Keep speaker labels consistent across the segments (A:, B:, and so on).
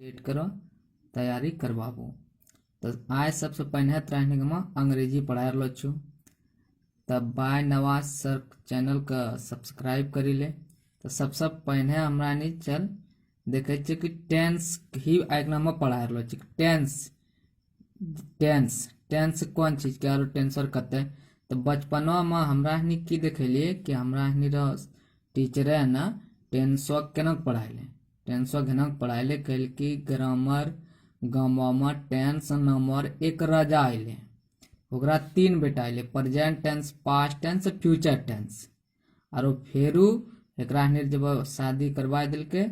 A: टेट करो तैयारी करवाबू। तऽ आइ सबसे पहिने तोरा हम अंग्रेजी पढ़ाय रहलो छु। तऽ बाय नवाज सर चैनल के सब्सक्राइब करी ले। तऽ सबसे पहिने हमरा नी चल देखै छियै कि टेंस ही आइ हम पढ़ाय रहलो छी। टेंस टेंस टेंस कोन चीज के आरो टेंसर कते। तऽ बचपनो में हमरा हनी की देखेलिए कि हमरा हनी टीचरे ने टेंसो केना पढ़ाइले, टेंसो केना पढ़ाइले, कहल कि ग्रामर गाँव में टेंस नंबर एक राजा अइले, ओकरा तीन बेटा अइले, present tense, past tense, future tense. आरो फेरू एकरा हनी जब शादी करवा दिलके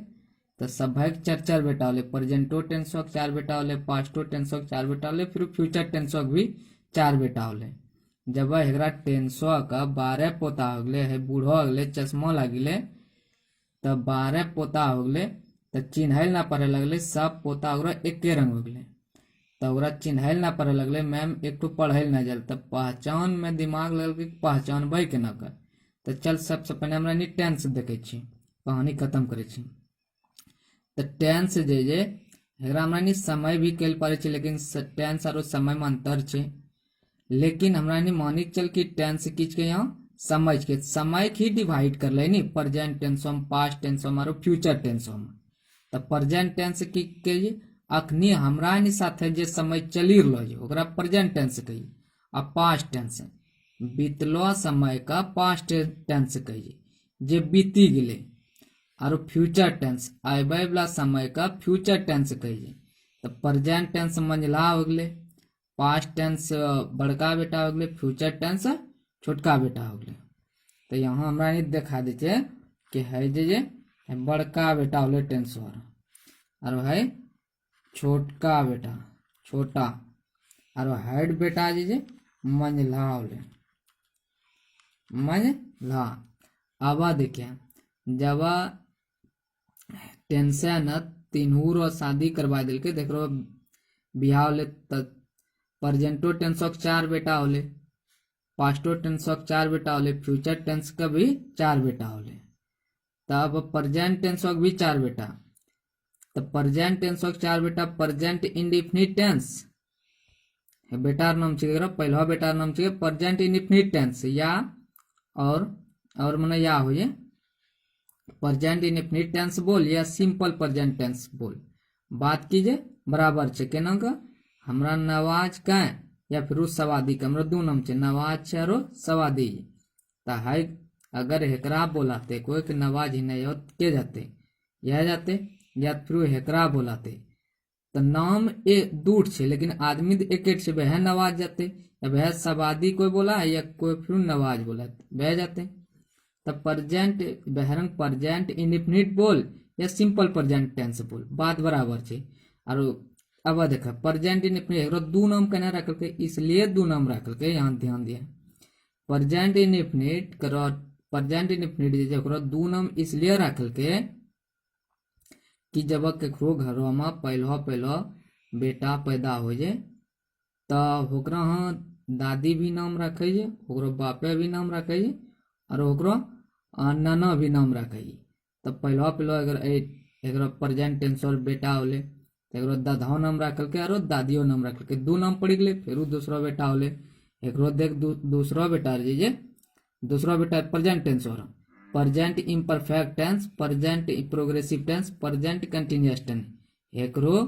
A: तो सब भाई चार चार बेटा होले, प्रेजेंटो टेंसो के चार बेटा होले, पास्टो टेंसो के चार बेटा होले, फिर फ्यूचर टेंसो के भी चार बेटा होले। जब एकरा टेंसो का 12 पोता हो गए, है बूढ़ो हो गए, चश्मा लगिले, तब 12 पोता हो गए, तो चिन्हल ना पड़े लगले, सब पोता ओकरा एके रंग हो गए, तो ओकरा चिन्हल ना पड़े लगले, मैम एक तो पढ़ल ना जल, तब पहचान में दिमाग लगल कि पहचानबै केना कर। तो चल सबसे पहले हमरा नी टेंस देखै छी, कहानी खत्म करै छी। तो टेंस जे जे एकरा हमरा नी समय भी कहल पड़ै छै, लेकिन टेंस आरो समय में अंतर छै, लेकिन हमरा नी मानिक चल कि टेंस किछ के यहाँ समझ के समय के ही डिवाइड कर ले नी, प्रेजेंट टेंस में, पास्ट टेंस में आरो फ्यूचर टेंस में। तो प्रेजेंट टेंस की कहिए, अखनी हमरा नी साथे जे समय चली रहलो छै ओकरा प्रेजेंट टेंस कहिए, आ पास्ट टेंस बीतलो समय का पास्ट टेंस कहिए जे बीती गेले, आरो फ्यूचर टेंस आबे वाला समय का फ्यूचर टेंस कहिए। तो प्रेजेंट टेंस मंझला हो गेले, पास्ट टेंस बड़का बेटा हो गेले, फ्यूचर टेंस छोटका बेटा हो गेले। तो यहाँ हमरा नहीं देखा दै छै कि है जे जे बड़का बेटा होले टेंस आरो है छोटका बेटा छोटा, आरो हेड बेटा जे जे मंझला होले मंझला। अब देखिए जब टेंशन तीनू रो शादी करवा दिलके, देख रो बियाह होले त प्रेजेंटो टेंसो के चार बेटा होले, पास्टो टेंसो के चार बेटा होले, फ्यूचर टेंस का भी चार बेटा होले। तब प्रेजेंट टेंसो के भी चार बेटा, तो प्रेजेंट टेंसो के चार बेटा प्रेजेंट इंडिफिनिट टेंस बेटा नाम छिकै, एकरा पहला बेटा नाम छिकै प्रेजेंट इंडिफिनिट टेंस, या और मने या होइए प्रेजेंट इंडिफिनिट टेंस बोल या सिंपल प्रेजेंट टेंस बोल, बात कीजिए बराबर छै। केना का हमरा नवाज के या फिर सवादी के, हमरा दू नाम छै, नवाज छै आरो सवादी। तो है अगर एकरा बोलाते कोई के नवाज ही नहीं हो के जाते यह जाते, या फिर एकरा बोलाते तो नाम ए दूर छै लेकिन आदमी तो एक छै, वह नवाज जाते या वह सवादी कोई बोला है या कोई फिर नवाज बोला वह जाते। तो प्रेजेंट बहरंग प्रेजेंट इंडिफिनिट बोल या सिंपल प्रेजेंट टेंस बोल, बात बराबर छै। आरो अब देख प्रेजेंट इंडिफिनिट एकरो दू नाम केना रखलकै, इसलिए दू नाम रखलकै, यहाँ ध्यान दिया। प्रेजेंट इंडिफिनिट करो, प्रेजेंट इंडिफिनिट जे ओकरो दू नाम इसलिए रखलकै कि जब केकरो घरों में पहलो पहलो बेटा पैदा हो जाए तो ओकरा हाँ दादी भी नाम रखे जे, ओकरो बापे भी नाम रखे जे, और ओकरो नाना भी नाम रखे जे। तो पहलो पहलो अगर एकरो प्रेजेंट टेंस और बेटा होले तो एकरो दादाओ नाम रखलकै आरो दादियो नाम रखलकै, दू नाम पड़ी गेलै। फेरू दूसरो बेटा होले एकरो देख दूसरो बेटा जे जे दूसरो बेटा प्रेजेंट टेंस और present imperfect tense, present progressive tense, present continuous tense, एकरो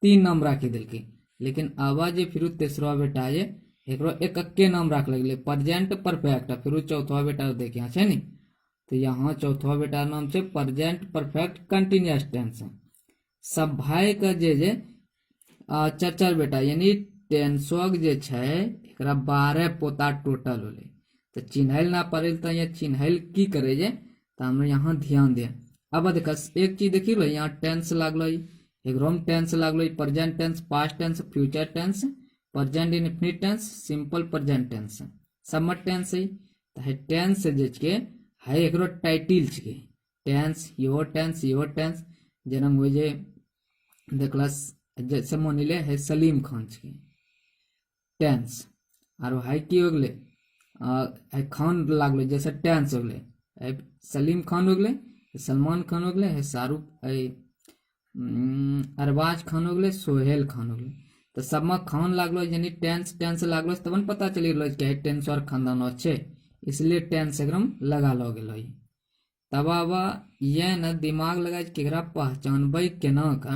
A: तीन नाम राखी देलकै। लेकिन आवा जे फिर तेसरो बेटा जे एकरो एक अक्के नाम राख लगले प्रेजेंट परफेक्ट। फिर चौथवा बेटा देखिया छै नी, तो यहाँ चौथवा बेटा नाम छै प्रेजेंट परफेक्ट कंटिन्यूअस टेंस। सब भाई का जे जे चार चार बेटा यानी टेंसोक जे छै एकरा 12 पोता टोटल होले। तो चिन्हल ना पड़े तो यहाँ चिन्हल की करे जे, तो हम यहाँ ध्यान दे। अब देख एक चीज देखी लो, यहाँ टेंस लागलो, एकरो में टेंस लागलो, present tense, past tense, future tense, present indefinite tense, simple present tense, सब में टेंस है। तो है टेंस जे छे है एकरो टाइटल छे टेंस, यो टेंस, यो टेंस, जेना होइ जे देखलस जैसे मानिले है सलीम खान छे टेंस, आरो है की हो गेलै, है खान लागलो जैसे टेंस हो गेलै, है सलीम खान हो गेलै, सलमान खान हो गेलै, है शाहरुख, है अरबाज खान हो गेलै, सोहेल खान हो गेलै। तऽ सबमे खान लागलो, यानी टेंस टेंस लागलो, तब ने पता चलि गेलो कि टेंस और खानदान छै, इसलिए टेंस एकदम लगा लो गेलो। तब आब ये न दिमाग लगा के एकरा पहचानबै केना का।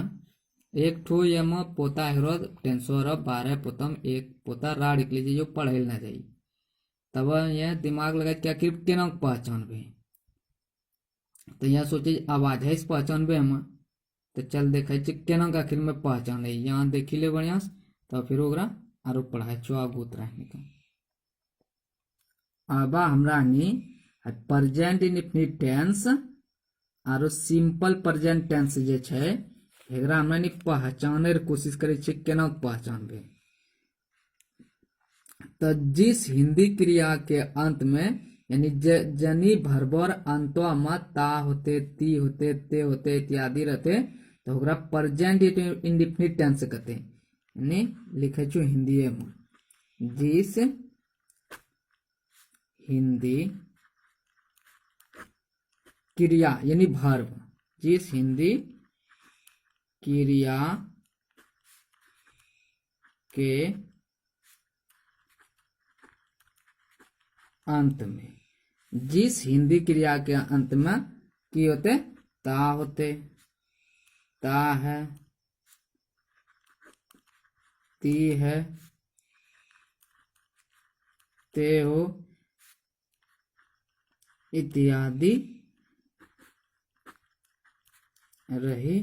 A: एक ठो ये में पोता हेरो टेंसो रह 12 पोता में एक पोता राड़ निकली जो पढ़े ना जाई। तब यह दिमाग लगा के आखिर केना पहचानबै, तो यह सोचे आवाज है पहचानबे हम, तो चल देखे छी केना आखिर में पहचान है। यहाँ देखी ले बढ़िया से, तब फिर ओकरा आरो पढ़ाई छो आगू उतरा। अब हमरा नी प्रेजेंट इनफिनिट टेंस आरो सिंपल प्रेजेंट टेंस जे छै एकरा हमरा नी पहचाने के कोशिश करे छी केना पहचानबे। तो जिस हिंदी क्रिया के अंत में यानी जनी भरबर अंतवा में ता होते, ती होते, ते होते इत्यादि रहते, तो ओकरा प्रेजेंट इंडिफिनिट टेंस कहते। यानी लिखे छु हिंदी में जिस हिंदी क्रिया यानी वर्ब, जिस हिंदी क्रिया के अंत में, जिस हिंदी क्रिया के अंत में की होते, ता होते, ता है, ती है, ते हो इत्यादि रही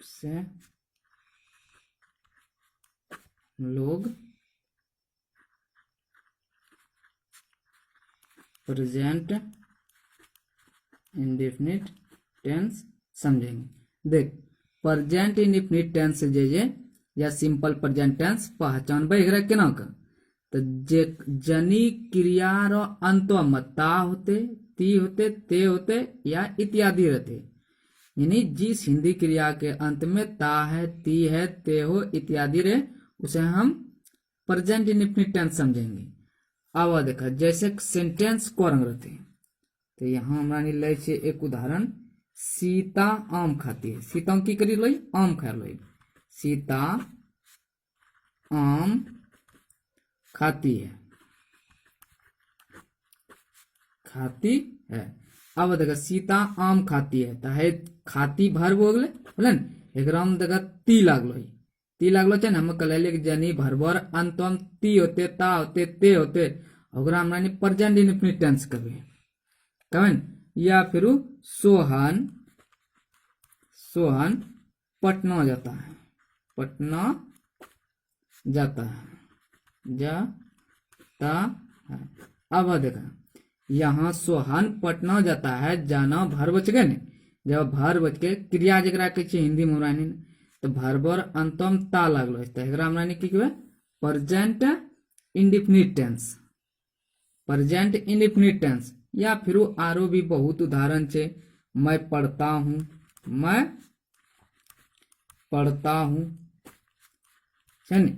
A: से लोग प्रेजेंट इंडेफिनिट टेंस समझेंगे। देख प्रेजेंट इंडेफिनिट टेंस जे जे या सिंपल प्रेजेंट टेंस पहचानबै एकरा केना के, तो जे जनी क्रिया रो अंत में ता होते, ती होते, ते होते या इत्यादि रहते, यानी जिस हिंदी क्रिया के अंत में ता है, ती है, ते हो इत्यादि रहे, उसे हम प्रेजेंट इंडेफिनिट टेंस समझेंगे। अब देखा जैसे सेंटेंस को रंग रहते, तो यहाँ हमरा नी लै छे एक उदाहरण, सीता आम खाती है। सीता की करी लो, आम खा लो। सीता आम खाती है, खाती है। अब देखा सीता आम खाती है, तो है खाती भर्ब हो गए, बोले न? एकरा में देखा ती लागलो, ती लागलो छै न, हम कहले कि जनी भर्ब और अंत में ती होते, ता होते, ते होते, ओकरा हमरा नी प्रेजेंट इंडेफिनिट टेंस कहबे, कहबे न? या फिर सोहन, सोहन पटना जाता है, पटना जाता है, जाता है। अब देखा यहाँ सोहन पटना जाता है, जाना भर बच गए ने, जब भर बच के क्रिया जकरा कहै छै हिंदी में हमरा नी, तो भर्ब और अंतम ता लागलो, तो एकरा हमरा नी की कहबै present indefinite tense, present indefinite tense. या फिर आरो भी बहुत उदाहरण छै, मैं पढ़ता हूँ, मैं पढ़ता हूँ, छै ने।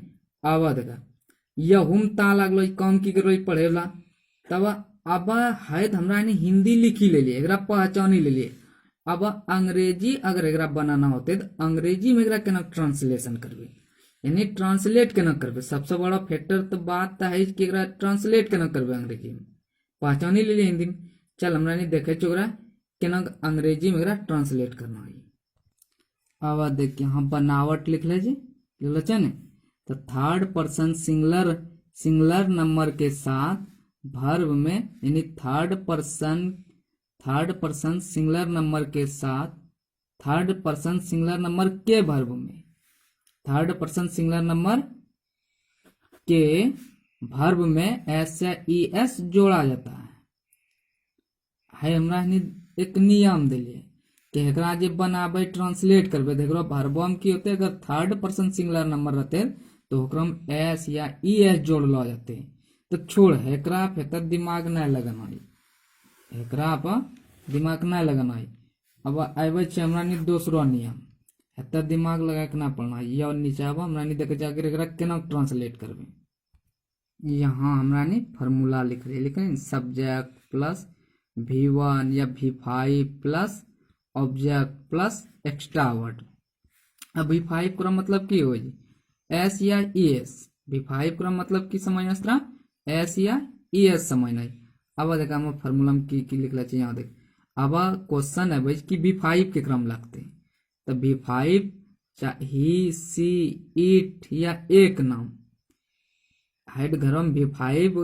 A: अब देखा यहुम ता लागलो, काम की करलो पढ़े वाला, तब अब है तो हमरा हिंदी लिखी ले लिए, एकरा पहचानी ले लिए। अब अंग्रेजी अगर एकरा बनाना होते तो अंग्रेजी में एकरा केना ट्रांसलेशन करबे, यानी ट्रांसलेट केना करबे। सबसे बड़ा फैक्टर तो बात तो है कि एकरा ट्रांसलेट केना करबे अंग्रेजी में, पहचानी ले लिए हिंदी में। चल हमरा नहीं देखे छो ओकरा केना अंग्रेजी में एकरा ट्रांसलेट करना है। अब देख यहाँ बनावट लिख ले जी, लिखले छै ने, तो थर्ड पर्सन सिंगुलर नंबर के साथ वर्ब में, यानी थर्ड पर्सन सिंगुलर नंबर के साथ, थर्ड पर्सन सिंगुलर नंबर के वर्ब में, थर्ड पर्सन सिंगुलर नंबर के वर्ब में एस या ई एस जोड़ा जाता है। है हमरा एक नियम दिलिए कि एकरा जे बनाबे ट्रांसलेट करबे, देखो वर्ब में की होते, अगर थर्ड पर्सन सिंगुलर नंबर रहते तो ओकरा में एस या ई एस जोड़लो जाते। तो छोड़ एकरा पे तो दिमाग नहीं लगाना है, एकरा पर दिमाग नहीं लगाना है। अब आबे छे हमरा नी दोसरो नियम, एते दिमाग लगा के ना पड़ना है। यह नीचे आब हमरा नी देखे जाके एकरा केना ट्रांसलेट करबे। यहाँ हमरा नी फार्मूला लिख रहे, लिख रहे सब्जेक्ट प्लस V1 या V5 plus object plus extra word। अब V5 करो मतलब की हो? एस या ई एस। V5 करो मतलब की समझ में? एस या ई एस समझ नहीं। अब देख, हम फार्मूला में की की लिखला छै। यहाँ देख, अब क्वेश्चन है कि V5 के क्रम लगते, तो V5 he, she, it या एक नाम। हेड घर में V5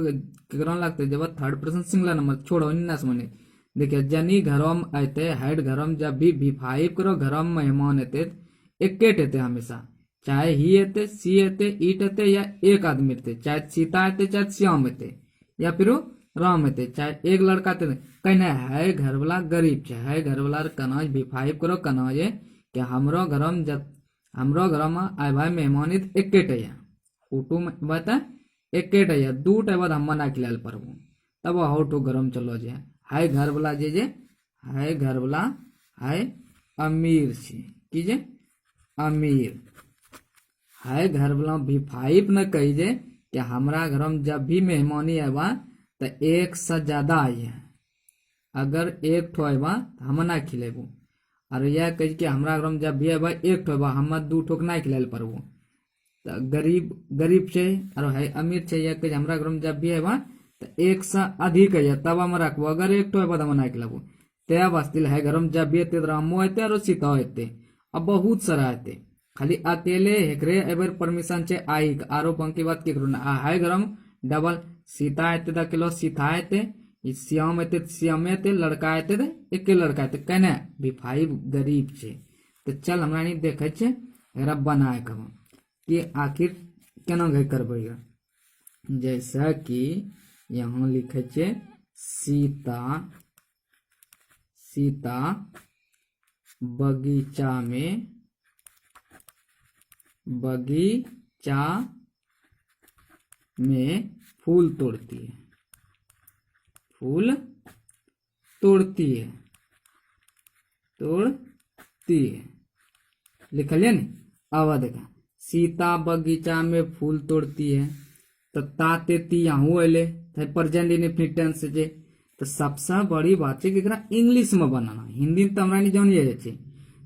A: केकरो लगते? जब थर्ड पर्सन सिंगुलर नंबर। छोड़ो ना, समझने। देखिए, जनी घरों में आते, हेड घरों में जब भी V5 करो, घरों में मेहमान आते, एक एते हमेशा, चाहे ही एते, सी एते, ईट एते या एक आदमी एते, चाहे सीता एते, चाहे श्याम एते या फिर राम एते, चाहे एक लड़का एते। कहना है घर वाला गरीब छै, है घर वाला कना V5 करो कना जे कि हमरो घर में, जब हमरो घर में आए भाई मेहमान एके टे कुटुम बता एके टे दू टे बाद हम ना खिलाल परबो, तब how to गरम चलो जे हाय घर वाला जे जे हाय घर वाला हाय अमीर छे की जे अमीर हाय घर वाला V5 न कही जे कि हमरा घर में जब भी मेहमानी आबा तो एक से ज्यादा आई है। अगर एक ठो आबा तो हम ना खिलेबो। और यह कही कि हमरा घर में जब भी आबा एक ठो आबा, हम दू ठो ना खिलाल परबो। तो गरीब गरीब छै और है अमीर छै। यह कही हमरा घर में जब भी आबा तो एक से अधिक है तब हम रखबो, अगर एक ठो आबा तो हम ना खिलाबो। ते वास्ते है घर में जब भी एते रामो एते और सीता एते, अब बहुत सारा एते, खाली अकेले एकरे एबर परमिशन छै आई आरो बाकी बात केकरो ना। आ है घर में डबल सीता एते त अकेलो सीता एते, श्याम एते श्याम एते, लड़का एते त एके लड़का एते। कहने V5 गरीब छै। तो चल हमरा नहीं देखे छै एकरा बनाए के कि आखिर केना के करबै। जैसा कि यहाँ लिखे छै सीता, सीता बगीचा में, बगीचा में फूल तोड़ती है, फूल तोड़ती है, तोड़ती है लिखलिए ने। अब देखा, सीता बगीचा में फूल तोड़ती है, तो ताते ती यहाँ अले प्रेजेंट इनडेफिनिट टेंस छै। तो सबसे बड़ी बात छै कि एकरा इंग्लिश में बनाना, हिंदी तो हमरा नहीं जानिए जाइ छै,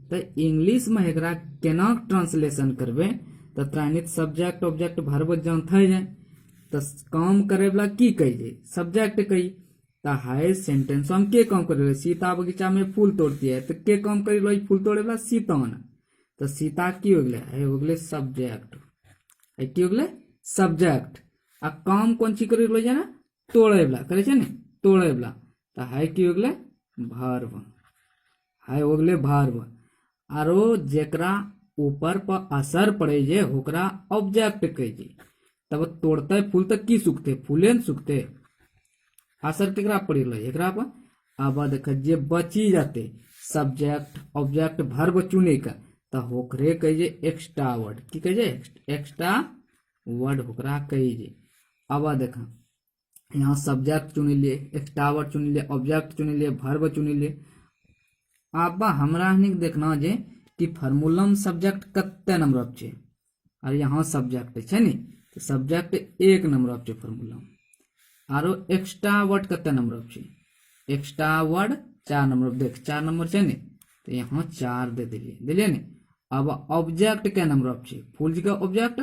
A: तो इंग्लिश में एकरा केना ट्रांसलेशन करबे? तो तोरा सब्जेक्ट ऑब्जेक्ट वर्ब जानते जाए, तो काम करे वाला की कही जाए? सब्जेक्ट कही। तो हाई सेंटेंस हम के काम करे? सीता बगीचा में फूल तोड़ती है, तो के काम करे फूल तोड़े वाला? सीता ने। तो सीता की हो गए? है हो गए सब्जेक्ट। है की हो गए? सब्जेक्ट। आ काम कोन चीज करे जाए ना? तोड़े वाला करे छै ने, तोड़े वाला। तो है की हो गए? वर्ब। है हो गए वर्ब। आरो जेकरा ऊपर पर असर पड़े जे ओकरा ऑब्जेक्ट कहे जे। तब तोड़ते फूल तो की सुखते? फूले न सुखते। असर केकरा पड़े एकरा पर? अब देख, जे बची जाते सब्जेक्ट ऑब्जेक्ट वर्ब चुने का, तो ओकरे कहे जे एक्स्ट्रा वर्ड। की कहे जे? एक्स्ट्रा वर्ड ओकरा कहे जे। अब देख, यहाँ सब्जेक्ट चुन लिए, एक्स्ट्रा वर्ड चुन लिए, ऑब्जेक्ट चुन लिए, वर्ब चुन लिए। अब हमरा देखना जे कि फार्मूला में सब्जेक्ट कत्ते नंबर छै। और यहाँ सब्जेक्ट छै ने, तो सब्जेक्ट एक नंबर छै फार्मूला में। आरो एक्स्ट्रा वर्ड कत्ते नंबर छै? एक्स्ट्रा वर्ड 4 नंबर। देख, 4 नंबर छै ने, तो यहाँ 4 दे दिलिए, दिलिए ने। अब ऑब्जेक्ट के नंबर छै? फूल के ऑब्जेक्ट,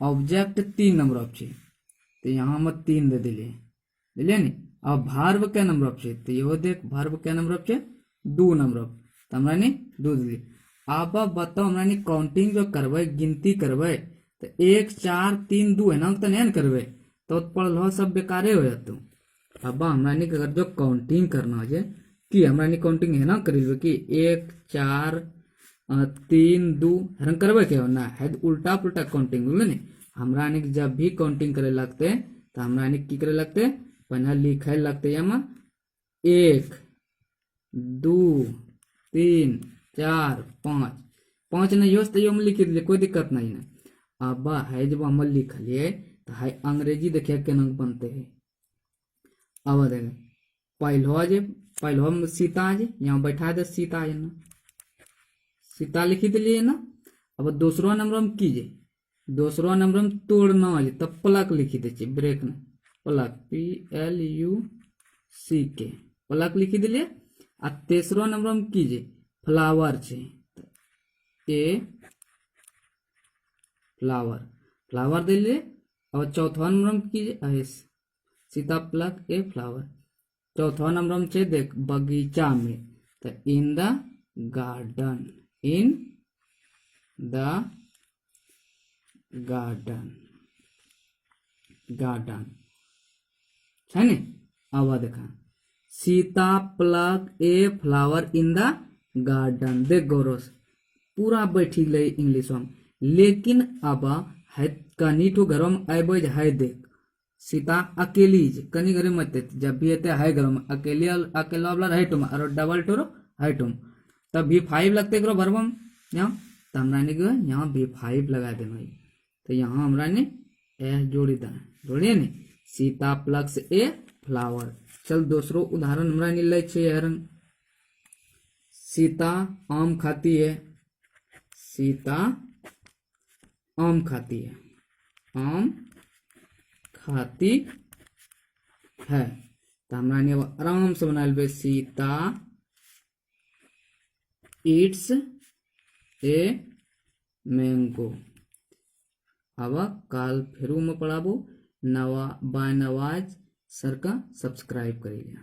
A: ऑब्जेक्ट 3 नंबर छै, तो यहाँ हम 3 दे दिलिए, दिलिए ने। अब वर्ब के नंबर छै? तो इहो देख, वर्ब के नंबर छै? 2 नंबर, तो हमरा ने 2 दिलिए। अब बताओ, हमरा ने काउंटिंग जो करबै, गिनती करबै, तो 1, 4, 3, 2 है ना, तो नहीं करबै तो पढ़लो सब बेकारे हो जातो। अब हमरा ने अगर जो काउंटिंग करना है कि हमरा ने काउंटिंग है ना करी कि 1, 4, 3, 2 हैरान करबै के ना है, उल्टा पुल्टा काउंटिंग बुझल ने। हमरा ने जब भी काउंटिंग करे लगते तो हमरा ने की करे लगते? पहले लिखे लगते यहाँ 1, 2, 3, 4, 5। 5 नहीं हो तो हम लिख दिए, कोई दिक्कत नहीं है। अब है जब हम लिखलिए तो है अंग्रेजी देखिए केना बनते है। अब देख, पहलो जे पहलो में सीता जे यहाँ बैठा दे, सीता है ना, सीता लिखी दिलिए ना। अब दूसरो नंबर में की जे? दूसरो नंबर में तोड़ना जे, तब प्लक लिखी दे ब्रेक में, प्लक, PLUCK। प्लक लिखी दिलियै। आ तेसरो नंबर में की जे फ्लावर छै, ए फ्लावर, फ्लावर देलियै। और चौथा नंबर में की जे सीता प्लक ए फ्लावर। चौथा नंबर में छै देख बगीचा में, तो in the garden, in the garden, garden छै ने। अब देखा, Sita pluck a flower in the garden। देख गौरव, पूरा बैठी गई इंग्लिश में, लेकिन अब है कनी ठो घरों में अबे है। देख, सीता अकेली कनी घरे में, जब भी एते है घर में अकेली, अकेला वाला है टुम और डबल टोरो है टुम, तब V5 लगते एकरो भरबम यहाँ। तो हमरा ने यहाँ V5 लगा देना। तो यहाँ हमरा ने एस जोड़ी दा, जोड़िए ने, सीता प्लक्स ए फ्लावर। चल, दूसरो उदाहरण हमरा ने लै छे। सीता आम खाती है, सीता आम खाती है, आम खाती है। तो हमरा ने आराम से बना लेबै, सीता it's a mango. अब काल फेरू में पढ़ाबो। नवा बाय नवाज सर का सब्सक्राइब करी लिया।